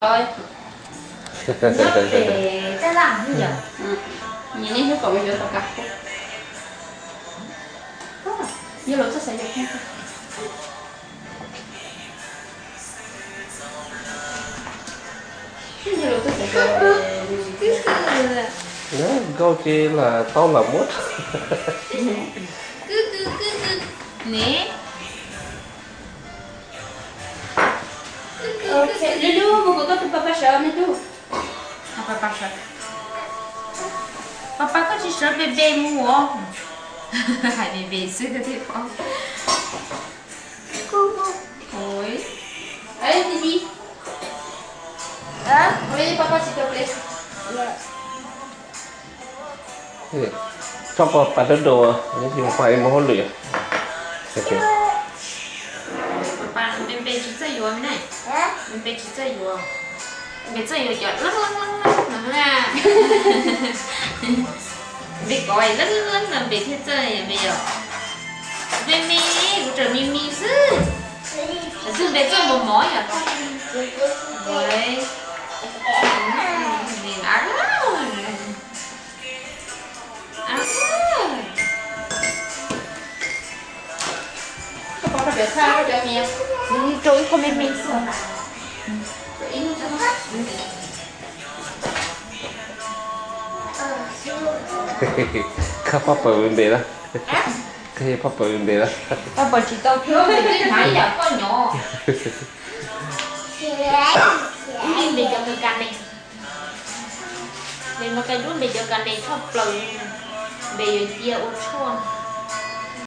Nyob pem taj laj yom. Nyias niaj hnub kom mus yuav tos kav. Yog los txog xav yuav kheej. Nkauj ces lam tau lam muab. Ne. Lub lub mus kom koj tus pab pab sawv me tub. Pab pab sawv. Pab pab koj tsis sawv npe npe mus os. Hais npe npe xwb koj thiaj paub. Ui. Ê, tij tij. Ua li pab pab tsis tau peb. Tso pab pab dawb dau, pab mus hauj lwm. Pab npe npe tsis txawj yuav me na. Npe npe tsis txawj yuav. Npe txawj yuav cov leeb leeb leeb no na. Npe kov leeb leeb no npe thiaj txawj npe yom. Npe me, kuv tseem me me xwb. Xwb npe txawj mos mos yom. Rau ib qho me me xwb. Koj pab pawg npe na. Koj yog pab pawg npe na. Pab pawg tsis tau thiab, npe twb hnav ib yam koj nyob. Npe cov kas kas ne. Npe no koj lub npe cov kas ne tshaj plaws. Npe yuav cia ua tshuaj.